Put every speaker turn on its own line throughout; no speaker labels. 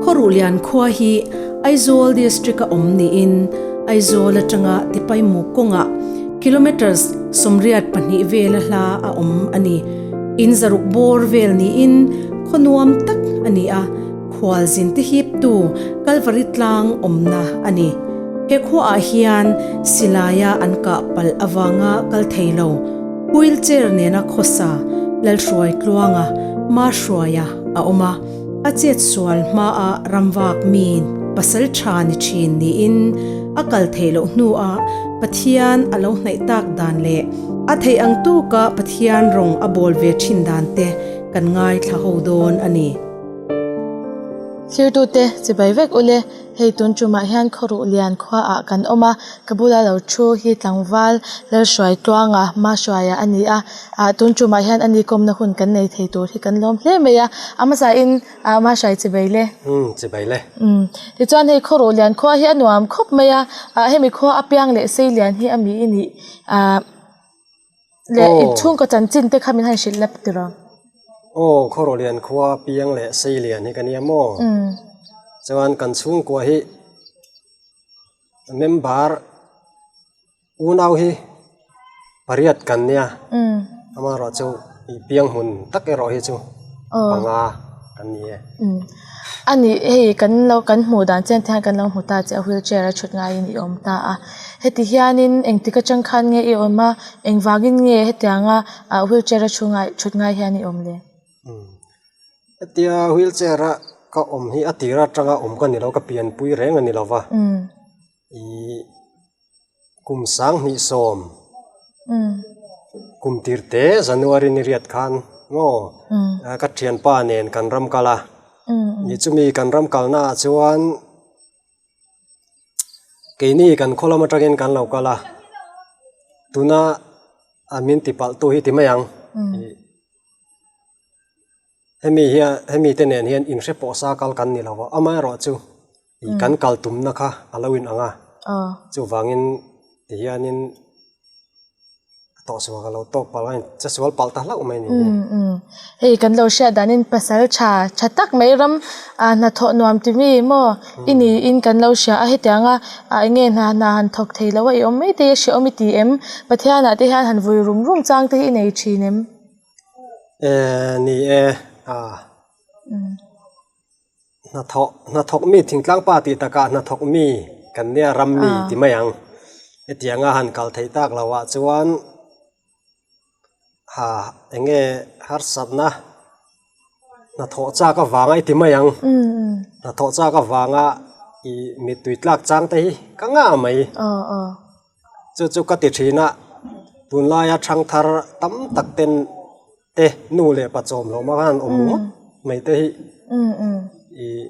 Khawruhlian khua hi Aizawl District-a awm niin Aizawl atanga Tipaimuk kawngah kilometres 82 vela hla a awm a ni. In zaruk bawr vel niin khaw nuam tak a ni a, khualzin te hiptu Kalvari tlang awmna a ni. He khuaah hian silaia an kah palh avanga kal thei lo, wheelchair nena khawsa Lalhruai Tluanga Mahruaia a awm a, a chet sual hmaa ramvak mi pasal tha ni thin niin a kal theih loh hnuah Pathian a lo hnaih tak dan leh a theih ang tuka Pathian rawng a bawl ve thin dan te kan ngaithla ho dawn a ni.
Thirtute chibai vek ule, hei tun tumah hian khawruh lian khua ah kan awm a, ka bula lo thu hi tlangval Lalhruai Tluanga Mahruaia a ni a, ah tun tumah hian ani kawmna hun kan nei thei tur hi kan lawm hle mai a, a hmasa in ah Mahruai chibai le.
Umm chibai le.
Umm tichuan hei khawruh lian khua hi a nuam khawp mai a, ah hemi khua apiang leh sei lian hi a mi i nih ah. Leh
Aw.
inchhungkaw chanchin te kha min han hrilh lap tiraw?
Aw, Khawrawlian khua piang leh Seilian hi ka nia maw? Chuan kan chhungkua hi member unau hi pariat kan nia. Amaherawhchu i piang hmun tak erawh hi chu panga kan ni e.
A nih hei kan lo kan hmuh dan chian te hian kan lo hmu ta che a wheelchair a thut ngaiin i awm ta a heti hianin engtik atang khan nge i awm a engvangin nge hetianga ah wheelchair a thu ngai thut ngai hian i awm le.
Hetia wheelchair a ka awm hi a tir atanga awm ka ni lo ka pianpui reng a ni lo va ih kum 2010 kum tir te January ni riat khan maw ka thianpa nen kan ram kal a ni chumi kan ram kalna ah chuan keini kan khaw lam atangin kan lo kal a tuna a min ti palh tu hi ti mai ang hemi hian hemi te nen hian inhre pawh sa kal kan ni lo a amaherawhchu ih kan kal tumna kha a lo inang a chuvangin tihianin a tawhsual ka lo tawk palh a che sual palh ta hlauh mai a ni.
Hei kan lo hriat danin pasal tha tha tak mai ram ah hnathawh nuam ti mi maw i niin kan lo hria a hetianga ah eng nge hna hna han thawk thei lo a i awm mai te hi a hrehawm i ti em Pathianah te hian han vui rum rum chang te hi i nei thin em?
Eh ni e a hnathawh hnathawk mi thingtlang pa tih takah hnathawk mi kan nia ram mi ti mai ang hetianga han kal theih tak loh ah chuan ha eng nge harsatna hnathawh chak avanga i ti mai ang hnathawh chak avanga ih mittui tlak chang te hi ka ngah mai. Chu chu ka ti thin a, tunlaia thangthar tam tak ten te nu leh pa chawm hlawm a khan awm ngawt mai te hi ih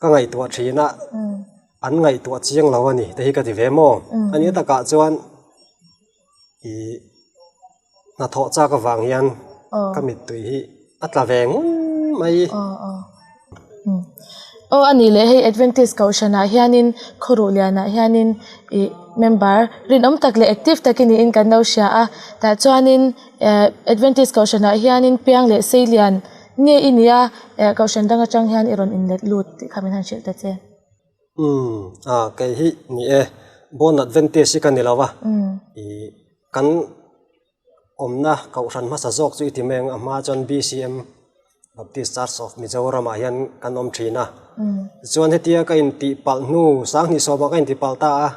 ka ngaihtuah thin a, an ngaihtuah chiang lo a ni te hi ka ti ve maw? A nih takah chuan ih hnathawh chak avang hian ka mittui hi a tla ve ngun mai.
Aw a nih leh hei Adventist kohhranah hianin khawruh lianah hianin ih member rinawm tak leh active tak i niin kan lo hria a tah chuanin eh Adventist kohhranah hianin piang leh sei lian nge i nia eh kohhran dang atang hian i rawn inlet lut tih kha min han hrilh ta che.
Umm a kei hi ni e Born Adventist hi ka ni lo va ih kan. Awmna kohhran hmasa zawk chu i ti mai ang a hma chuan BCM Baptist Church of Mizoram ah hian kan awm thin a tichuan hetia ka intih palh hnu 2010 ah ka intih palh ta a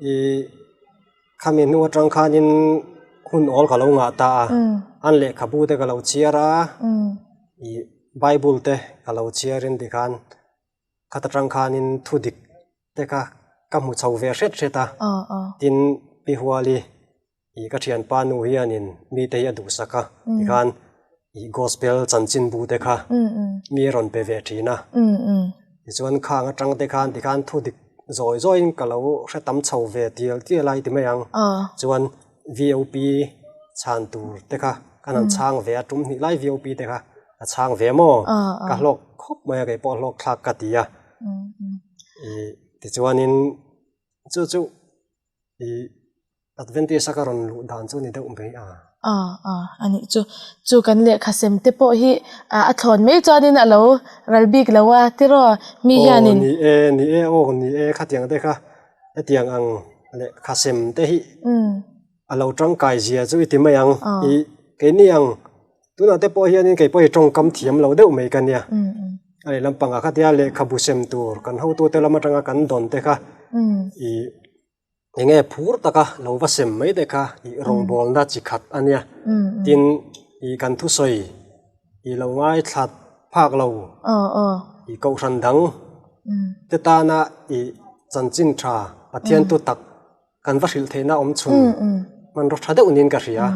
ih khami hnu atang khanin hun awl ka lo ngah ta a an lehkhabu te ka lo chhiar a ih bible te ka lo chhiarin tikhan Khat atang khanin thu dik te kha ka hmu chho ve hret hret a, tin Pi Huali ih ka thianpa nu hianin mite hi a duhsak a, tikhan ih gospel chanchinbu te kha mi a rawn pe ve thin a, tichuan khang atang te khan tikhan thu dik zawi zawiin ka lo hre tam chho ve tial tial a i ti mai ang, chuan VOP chhan tur te kha kan han chhang ve a, tum hnih lai VOP te kha a chhang ve maw? Ka hlawk khawp mai a, kei pawh hlawk thlak ka ti a. Ih tichuanin chu chu ih Adventist a ka rawn luh dan chu ni deuh mai a.
A a a nih chu. Chu kan lehkha sem te pawh hi a thlawn mai chuanin a lo ral bik lo a tiraw mi hianin.
Aw ni e, ni e aw ni e khatiang te kha hetiang ang lehkha sem te hi a lo tangkai zia chu i ti mai ang. I keini ang tunah te pawh hianin kei pawh hi tawngkam thiam lo deuh mai ka nia. A lehlam pangah khatia lehkhabu sem tur kan hotute lam atanga kan dawn te kha i Eng nge phur taka lo va sem mai te kha ih rawngbawlna chi khat a nia. Tin, ih kan thusawi ih lo ngaithla phak lo ih kohhran dang te tana ih chanchin tha Pathian tu tak kan va hrilh theihna awm chhun hmanraw tha deuh niin ka hria.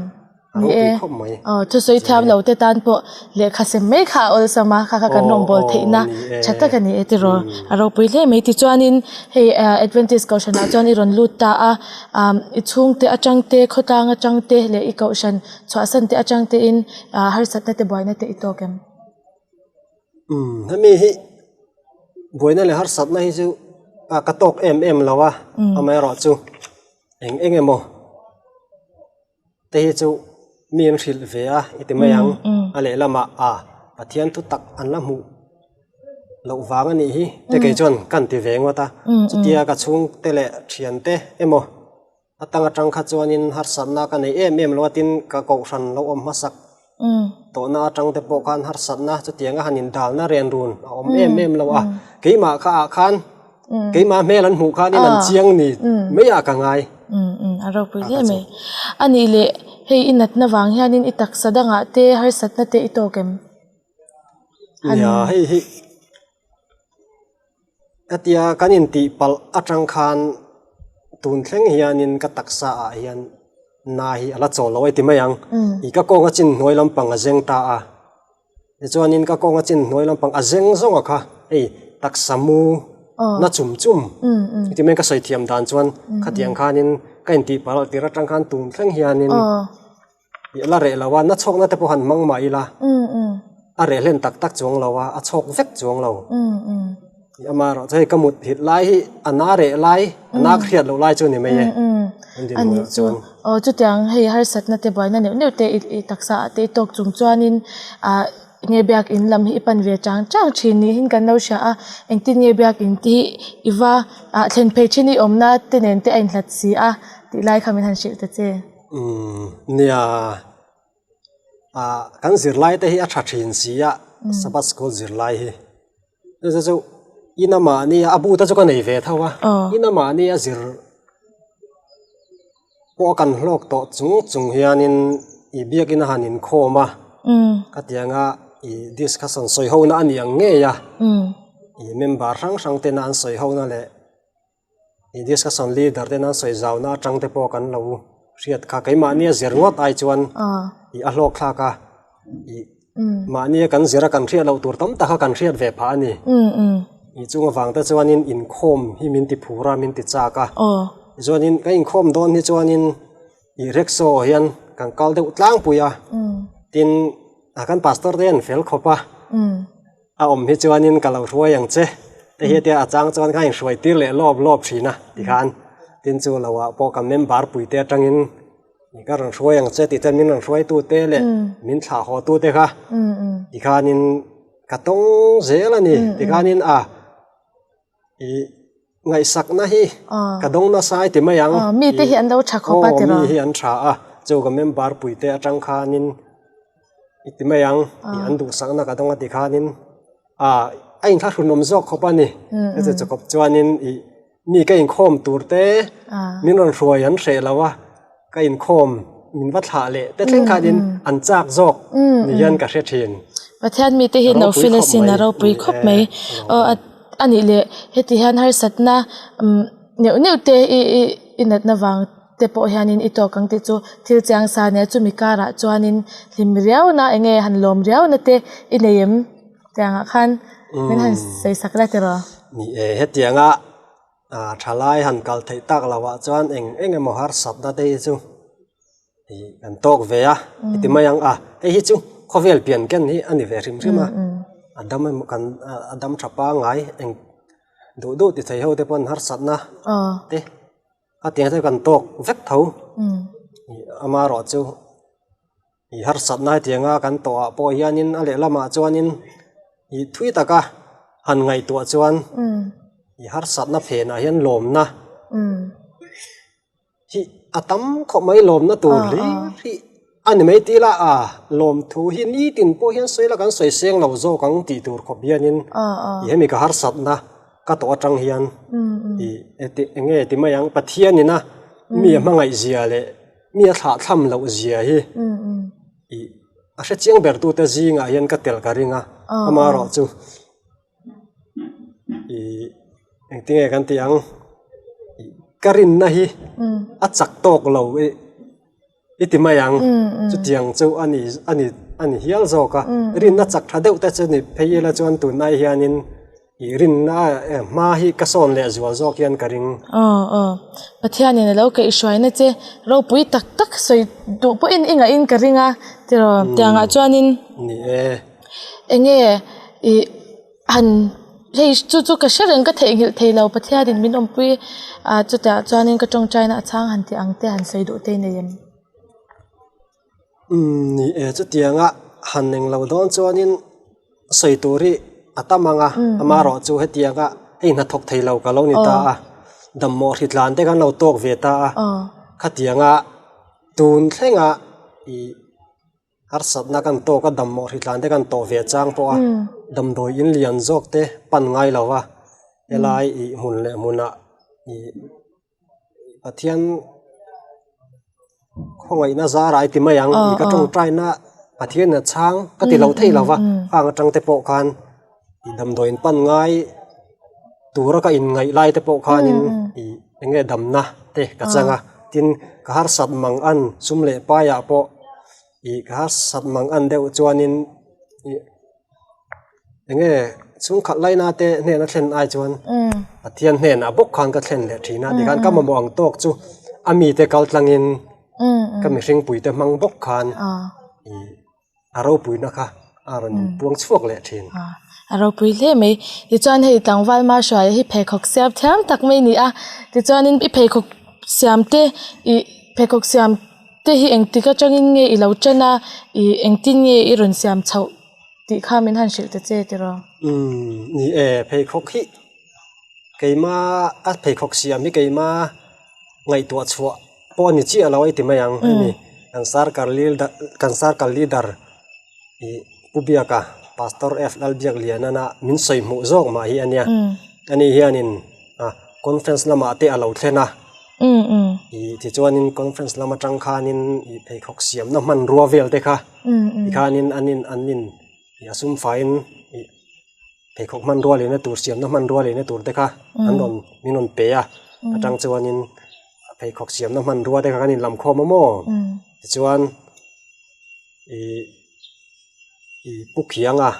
A ropui khawp mai.
Aw, thusawi thiam lo te tan pawh lehkha sem mai kha a awlsam a, kha kha kan rawn bawl theihna tha tak a ni e tiraw. A ropui hle mai. Tichuanin hei Adventist kohhranah chuan i rawn lut ta a, i chhungte atang te, khawtlang atang te leh i kohhran chhuahsan te atang tein harsatna te buaina te i tawk em?
Umm, hemi hi buaina leh harsatna hi chu ka tawk em em lo a, amaherawhchu eng eng emaw Te hi chu mi an hrilh ve a i ti mai ang. A lehlamah a Pathian thu tak an la hmuh loh vang a nih hi te kei chuan ka han ti ve ngawt a. Chutia ka chhungte leh thiante emaw atang atang kha chuanin harsatna ka nei em em lo a tin ka kohhran lo awm hmasak tawhna atang te pawh khan harsatna chutianga han indalna ren run a awm em em lo a. Keimah kha ah khan Keimah hmel an hmuh khanin an chiang ni mai ah ka ngai.
A ropui hle mai. A nih leh hei i natna vang hianin i taksa dangah te harsatna te i tawk em?
Nia hei hi hetia kan intih palh atang khan tun thleng hianin ka taksa ah hian na hi a la chawl lo a ti mai ang. I ka kawnga chin hnuai lampang a zeng ta a. Tichuanin ka kawnga chin hnuai lampang a zeng zawng a kha hei taksa mu na chum chum ti mai ka sawi thiam dan chuan khatiang khanin ka intih palh tir atang khan tun thleng hianin ih la reh lo a na chhawkna te pawh han hmang mah ila a reh hlen tak tak chuang lo a a chhawk vek chuang lo Amaherawh chu hei ka mut hit lai hi a na reh lai, a na hriat loh lai chu a ni mai e.
A nih chu. Aw chutiang hei harsatna te buaina neuh neuh te i taksa ah te i tawk chung chuanin ah nge biakin lam hi i pan ve chang chang thin niin kan lo hria a, engtin nge biakin te hi i va ah thlen phei thin i awmna te nen te a inhlat si a tih lai kha min han hrilh ta che.
Umm nia. Ah kan zirlai te hi a tha thin si a Sabbath school zirlai hi chu chu ina mahni a bu te chu ka nei ve tho a ina mahni a zir pawh a kan hlawk tawh chung chung hianin ih biakin a han inkhawm a khatianga ih discussion sawi ho na a ni ang ngei a ih member hrang hrang tena an sawi ho na leh. Ih discussion leader te nan sawi zauna atang te pawh kan lo hriat kha keimahni a zir ngawt ai chuan ih a hlawk thlak a ih mahni a kan zir a kan hriat loh tur tam tak kha kan hriat ve phah a ni ih chung avang te chuanin inkhawm hi min ti phur a min ti chak a chuanin ka inkhawm dawn hi chuanin ih rickshaw hian kan kal deuh tlangpui a tin a kan pastor te hian fel khawp a. A awm hi chuanin ka lo hruai ang che te hi tia a chang chuan kha inhruai tir leh lawp lawp thin a tikhan tin chu lo ah pawh ka member pui te atangin ka rawn hruai ang che tih chuan min rawn hruai tu te leh min thlah haw tu te kha tikhanin ka tawng zel a ni tikhanin a ih ngaihsakna hi ka dawng nasa ai ti mai ang
mi te hi an lo tha khawp a tiraw
mi hi an tha a chu ka member pui te atang khanin i ti mai ang ih an duhsakna ka dawng a ti khanin a a inthlahrun awm zawk khawp a ni chu chu kawp chuanin ih mi ka inkhawm tur te min rawn hruai an hreh lo a ka inkhawm min va thlah leh te thleng khanin an chak zawk ni hian ka hre thin.
Pathian mite hi lo fel asin a ropui khawp mai. Aw a nih leh heti hian harsatna neuh neuh te i i i natna vang te pawh hianin i tawk ang tih chu thil chiang sa nia chumi karah chuanin hlim riauna eng nge han lawm riauna te i nei em tiangah khan min han sawi sak la tiraw.
Ni e hetianga Thalai han kal theih tak loh ah chuan eng eng emaw harsatna te hi chu ih kan tawk ve a heti mai ang a hei hi chu khawvel pian ken hi a ni ve hrim hrim a a dam emaw kan a dam tha pangngai eng duh duh ti thei ho te pawn harsatna te a tiang te kan tawk vek tho ih amaherawh chu ih harsatna hetianga kan tawh ah pawh hianin a lehlamah chuanin. I thui taka han ngaihtuah chuan i harsatna phenah hian lawmna hi a tam khawp mai lawmna tur hlir hi a ni mai tih la a lawmthu hi nitin pawh hian sawi la kan sawi seng lo zawk ang tih tur khawp hianin i hemi ka harsatna ka tawh atang hian i eng nge ti mai ang Pathianin a mi a hmangaih zia leh mi a thlahthlam loh zia hi i a hre chiang ber tute zingah hian ka tel ka ring a amaherawh chu i engtinge kan tih ang ka rinna hi a chak tawk lo i i ti mai ang chutiang chu a ni a ni a ni hial zawk a rinna chak tha deuh te chu ni phei ila chuan tunlai hianin I rinna hma hi ka sawn leh zual zawk hian ka ring.
Aw aw. Pathianin a lo kaihhruaina che ropui tak tak sawi duh pawhin i ngaih in ka ring a tiraw tiangah chuanin.
Ni e.
Enge i han hei chu chu ka hre reng ka theihnghilh thei lo Pathianin min awmpui a chutiang chuanin ka tawngtaina a chhang han tih ang te han sawi duh te i nei em?
Umm ni e chutianga han eng lo dawn chuanin sawi tur hi a tam ang a amaherawh chu hetianga hei hnathawk thei lo ka lo ni ta a damhmawh hritlan te kan lo tawk ve ta a khatianga tun thlenga ih harsatna kan tawk a damhmawh hritlan te kan tawh ve chang pawh a damdawi in lian zawk te pan ngai lo va helai ih hmun leh hmunah ih. Pathian khawngaihna zara i ti mai ang i ka tawngtaina Pathian a chhang ka ti lo thei lo va hang atang te pawh khan i damdawiin pan ngai tura ka inngaih lai te pawh khanin i eng nge damna te ka chang a tin ka harsat mang an sum leh paiah pawh i ka harsat mang an deuh chuanin ih. Eng nge chhungkhat laina te hnena thlen ai chuan Pathian hnenah bawk khan ka thlen leh thin a tikhan ka mamawh ang tawk chu a mite kal tlangin ka mihring puite hmang bawk khan ih a ropuina kha a rawn inpuang chhuak leh thin.
A ropui hle mai. Tichuan hei tlangval Mahruaia hi pheikhawk siam thiam tak mai a ni a, tichuanin i pheikhawk siam te ih pheikhawk siam te hi engtik atangin nge i lo tan a ih engtin nge i rawn siam chhoh tih kha min han hrilh ta che tiraw?
Umm ni e pheikhawk hi keima a pheikhawk siam hi keima ngaihtuah chhuah pawh a ni chiah lo a i ti mai ang hemi kan sarkar leader kan sarkar leader ih Pu Biaka Pastor F Lalbiaklianana min sawi hmuh zawk mah hi a nia ani hianin a conference lamah te a lo thlen a ih tichuanin conference lam atang khanin ih pheikhawk siamna hmanrua vel te kha tikhanin an in an in ih a sum faiin ih pheikhawk hmanrua lehna tur siamna hmanrua lehna tur te kha an rawn min rawn pe a atang chuanin pheikhawk siamna hmanrua te kha kan inlam khawm a maw tichuan ih ih pu khianga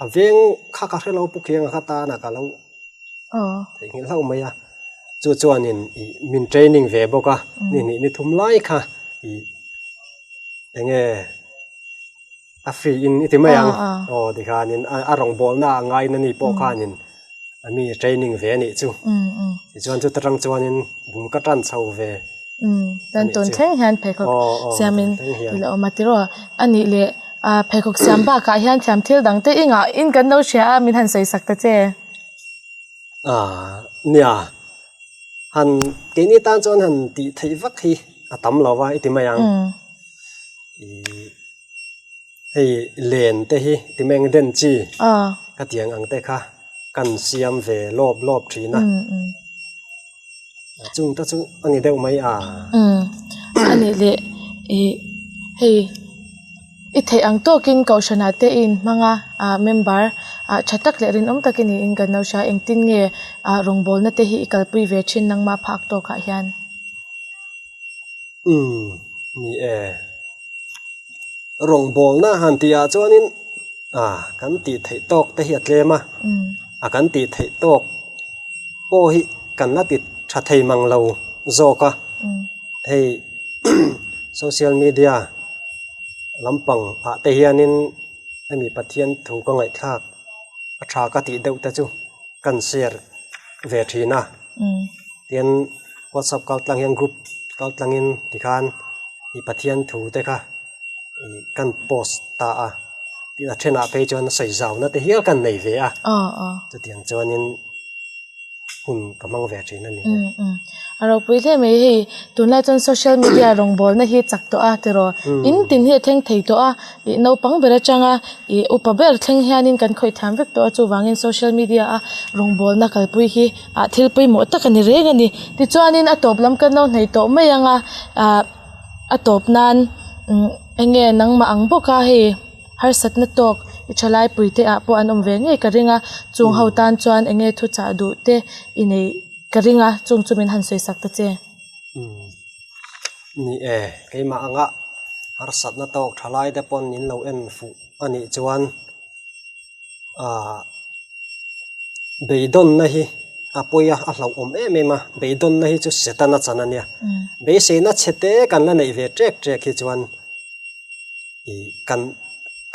a veng kha ka hrelo pu khianga kha tana ka lo theihnghilh hlauh mai a chu chuanin ih min training ve bawk a ni hnih ni thum lai kha ih eng nge a free in i ti mai ang aw tikhanin a rawngbawlna a ngaiin ani pawh khanin a mi training ve a nih chu tichuan chuta tang chuanin bul ka tan chho ve
Chuan tun thleng hian pheikhawk siamin i la awm a tiraw a nih leh pheikhawk siam bakah hian thiam thil dang te i ngah in kan lo hria a min han sawi sak ta che.
Nia han keini tan chuan han tih theih vak hi a tam lo va i ti mai ang ih hei len te hi ti mai ang den chi ka tiang ang te kha kan siam ve lawp lawp thin a. Chung te chu a ni deuh mai a.
Umm a nih leh ih hei i theih ang tawkin kohhranah te i inhmang a ah member ah tha tak leh rinawm tak i niin kan lo hria engtin nge ah rawngbawlna te hi i kalpui ve thin nangmah phak tawkah hian.
Umm ni e rawngbawlna han tih ah chuanin ah kan tih theih tawk te hi a tlem a a kan tih theih tawk pawh hi kan la ti tha thei mang lo zawk a hei social media lampang ah te hianin hemi Pathian thu ka ngaihthlak a tha ka tih deuh te chu kan share ve thin a tin whatsapp kal tlang hian group kal tlangin tikhan ih Pathian thu te kha ih kan post ta a. Tin a thenah phei chuan sawi zauna te hial kan nei ve a, chutiang chuanin hun ka hmang ve thin a ni e.
A ropui hle mai hei, tunlai chuan social media rawngbawlna hi chak tawh a tiraw, in tin hi a thleng thei tawh a, ih naupang ber atanga ih upa ber thleng hianin kan khawih thiam vek tawh a, chuvangin social media a rawngbawlna kalpui hi ah thil pawimawh tak a ni reng a ni. Tichuanin a tawp lam kan lo hnaih tawh mai ang a, ah a tawp nan umm eng nge nangmah ang bawk a hei harsatna tawk i thalai pui te ah pawh an awm ve ngei ka ring a, chung ho tan chuan eng nge thuchah duh te i neih ka ring a, chung chu min han sawi sak ta che.
Umm ni e, keimah anga harsatna tawk thalai te pawn in lo en fuh a nih chuan ah beidawnna hi a pawi a, a hlauhawm em em a, beidawnna hi chu Setana chan a nia, beiseina chhe te kan la neih ve ṭek ṭek hi chuan ih kan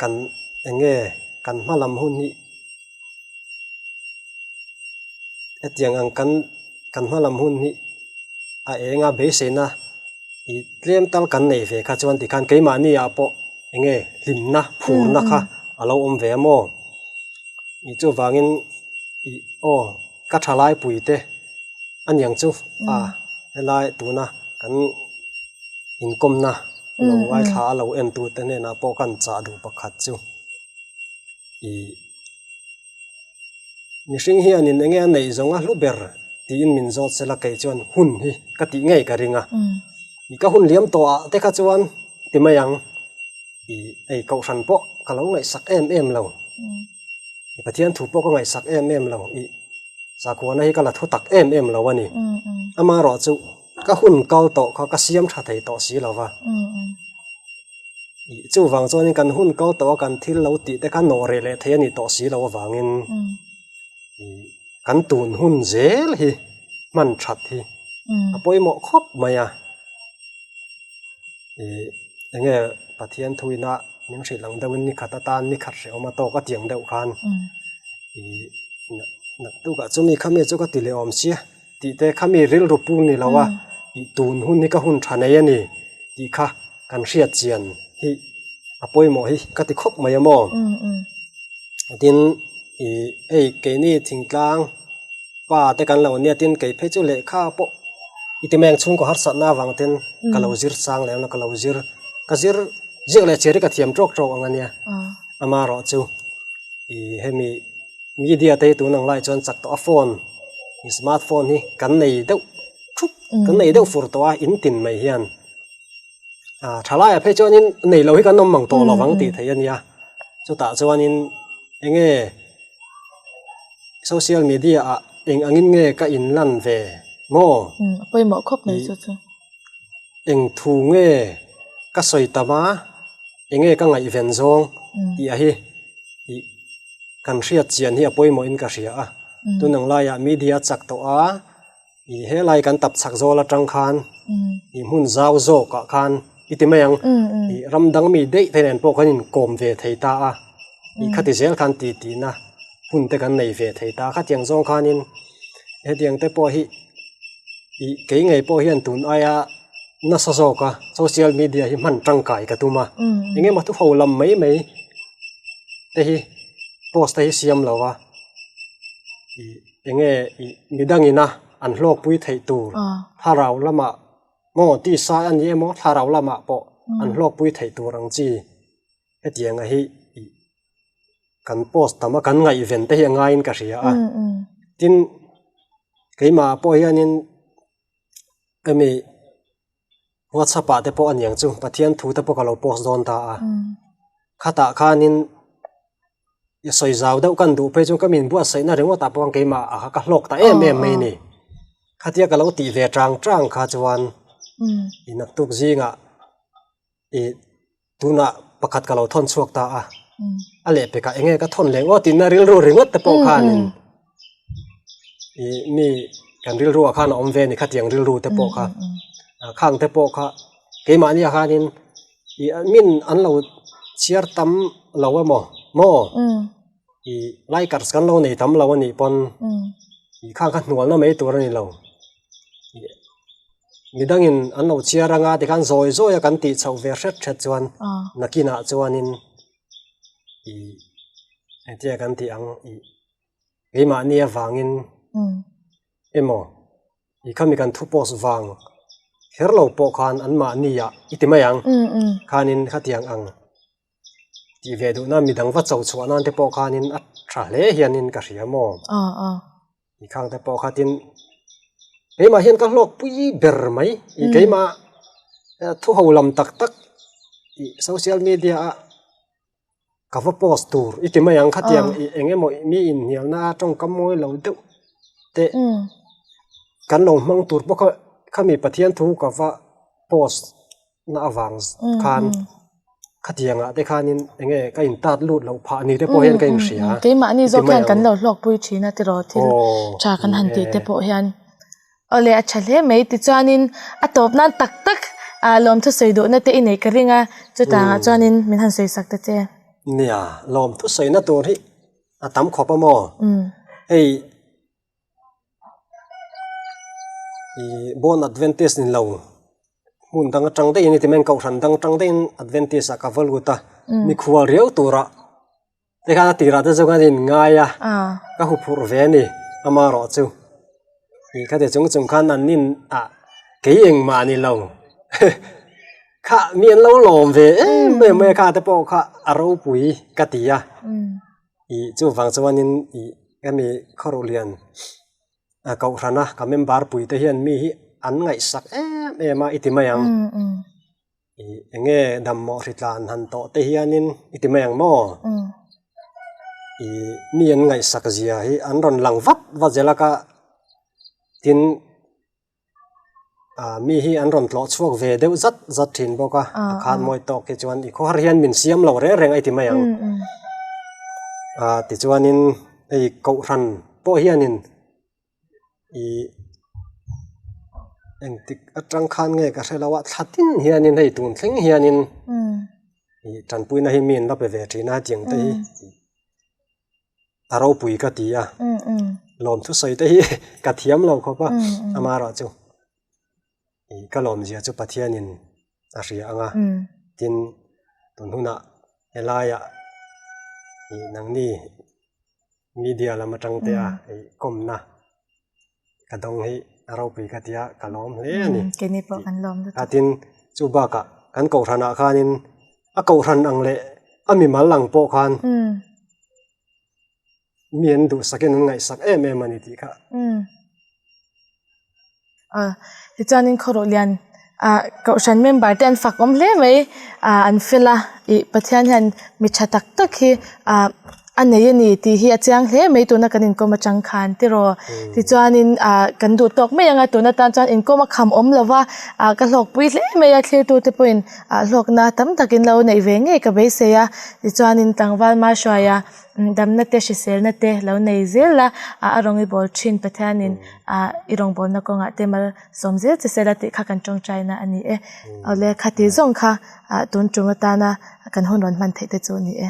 kan eng nge kan hma lam hun hi hetiang ang kan kan hma lam hun hi a eng a beiseina ih tlem tal kan nei ve kha chuan tikhan keimahni ah pawh eng nge hlimna phurna kha a lo awm ve a maw ih chuvangin ih aw ka thalai pui te a niang chu a helai tuna kan inkawmna lo ngaithla a lo en tu te hnenah pawh kan chah duh pakhat chu ih mihring hianin eng nge a neih zawng a hlu ber tiin min zawt sela kei chuan hun hi ka tih ngei ka ring a ih ka hun liam tawh ah te kha chuan ti mai ang ih ei kohhran pawh ka lo ngaihsak em em lo Pathian thu pawh ka ngaihsak em em lo ih Sakhuana hi ka la thu tak em em lo a ni. Amaherawh chu ka hun kal tawh kha ka siam tha thei tawh si lo va. Ih chuvang chuanin kan hun kal tawh a kan thil lo tih te kha nawh reh leh thei a ni tawh si lo avangin ih kan tun hun zel hi hman that hi a pawimawh khawp mai a. Ih eng nge Pathian thuina min hrilh ang deuhin ni khat atan ni khat hrehawm a tawk a tiang deuh khan ih naktukah chumi khami chu ka ti leh awm sia tih te khami rilru pung ni lo a ih tun hun hi ka hun tha nei a ni tih kha kan hriat chian hi a pawimawh hi ka ti khawp mai a maw tin ih hei keini thingtlang pa te kan lo nia tin kei phei chu lehkha pawh i ti mai ang chhungkaw harsatna avang ten ka lo zir sang leh ka lo zir ka zir ziak leh chhiar hi ka thiam tawk tawk ang a nia amaherawh chu ih hemi media te hi tun ang lai chuan chak tawh a phone ih smartphone hi kan nei deuh thup kan nei deuh fur tawh a in tin mai hian ah thalaiah phei chuanin nei lo hi kan awm mang tawh lovang tih theih a nia chutah chuanin eng nge social media ah eng angin nge ka in lan ve maw?
A pawimawh khawp mai chu chu.
Eng thu nge ka sawi tam a, eng nge ka ngaihven zawng tih a hi ih kan hriat chian hi a pawimawh in ka hria a. Tun ang laiah media chak tawh a, Ih helai kan tap chak zawl atang khan ih hmun zau zawkah khan i ti mai ang ih ram dang mi daih te nen pawh kan inkawm ve thei ta a ih khati zel khan ti tihna hun te kan nei ve thei ta a khatiang zawng khanin hetiang te pawh hi ih kei ngei pawh hian tun aia nasa zawka social media hi hman tangkai ka tum a eng emaw thu ho lam mai mai te hi post te hi siam lo a ih. Eng nge ih midangina an hlawkpui theih tur thlarau lamah maw tisa a ni emaw thlarau lamah pawh an hlawkpui theih tur ang chi hetianga hi ih kan post tam a kan ngaihven te hi a ngaiin ka hria a tin keimah pawh hianin hemi whatsapp ah te pawh a niang chu Pathian thu te pawh ka lo post dawn ta a khatah khanin i sawi zau deuh kan duh phei chu ka min buatsaihna ringawt ah pawh keimah ah ka hlawk ta em em mai a ni khatia ka lo tih ve chang chang kha chuan i naktuk zingah ih tunah pakhat ka lo thawn chhuak ta a a lehpekah eng nge ka thawn leh ngawt tihna rilru ringawt te pawh khanin ih mi kan rilru ah khan a awm ve a ni khatiang rilru te pawh kha khang te pawh kha keimahni ah khanin ih min an lo chhiar tam lo emaw maw ih likers kan lo nei tam lo a nih pawn ih khang kha hnualna mai tur a ni lo. Midangin an lo chhiar anga tikhan zawi zawi a kan tih chhoh ve hret hret chuan nakinah chuanin. I engtia kan tih ang i keimahni avangin emaw i khami kan thu post vang kher lo pawh khan anmahni ah i ti mai ang khanin khatiang ang tih ve duhna midang va cho chhuah nan te pawh khanin a tha hle hianin ka hria maw i khang te pawh khatin keimah hian ka hlawk pui ber mai i keimah thu ho lam tak tak i social media ah Ka va post tur i ti mai ang khatiang i eng emaw mi inhnialna a tawngkam mawi lo deuh te kan lo hmang tur bawk a khami Pathian thu ka va post na avang khan khatiang ah te khanin eng nge ka in tat lut loh phah ni te pawh hian ka inhria
Keimahni zawk hian kan lo hlawkpui thin a tiraw thil tha kan han tih te pawh hian. Awle a tha hle mai tichuanin a tawp nan tak tak ah lawmthu sawi duhna te i nei ka ring a chutangah chuanin min han sawi sak ta che.
Nia, lawmthu sawina tur hi a tam khawp a maw? Hei i Born Adventist ni lo hmun dang atang daihin i ti mai ang kohhran dang atang daihin Adventist ah ka va lut a mikhual riau turah Tikhan a tirah te chu kan inngai a, ka huphurh ve a ni amarawh chu. Ih khati chung chung khan an nin ah kei engmah ni lo kha mi an lo lawm ve em em mai a kha te pawh kha a ropui ka ti a. Ih chuvang chuanin ih hemi khawruh lian kohhran a ka member pui te hian mi hi an ngaihsak em em a i ti mai ang. Ih eng nge dammaw hritlan han tawh te hianin i ti mai ang maw? Ih mi an ngaihsak zia hi an rawn lang vat vat zel a ka tin ah mi hi an rawn tlawh chhuak ve deuh zat zat thin bawk a a khan mawi tawk hi chuan i khawhar hian min siam lo reng reng a i ti mai ang. Ah tichuanin hei kohhran pawh hianin. Ih engtik atang khan nge ka hre lo a thla tin hianin hei tun thleng hianin ih tanpuina hi mi an la pe ve thin a hetiang te hi a ropui ka ti a lawm thusawi te hi ka thiam lo khawp a amaherawhchu ih ka lawmzia chu Pathianin a hria ang a tin tun hunah helaiah ih nangni. Media lam atang te a hei kawmna ka dawng hi a ropui ka tia ka lawm hle a ni.
Keini pawh kan lawm lutuk.
A tin chu bakah kan kohhran ah khanin a kohhran ang leh a mimal ang pawh khan mi an duhsakin an ngaihsak em em a ni tih kha.
Tichuanin khawruh lian ah kohhran member te an fak awm hle mai ah an fel a ih Pathian hian mi tha tak tak hi ah a nei a ni tih hi a chiang hle mai tuna kan inkawm atang khan tiraw tichuanin ah kan duh tawk mai ang a tun atan chuan inkawm a kham awm lova ah ka hlawkpui hle mai a thlirtu te pawhin ah hlawkna tam tak in lo neih ve ngei ka beisei a tichuanin tlangval Mahruaia Damna te hriselna te lo nei zel a, a rawng i bawl thin Pathianin i rawngbawlna kawngah te mal sawm zel che sela tih kha kan tawngtaina a ni e. Awle khati zawng kha tun tum atana kan hun rawn hman theih te chu a ni e.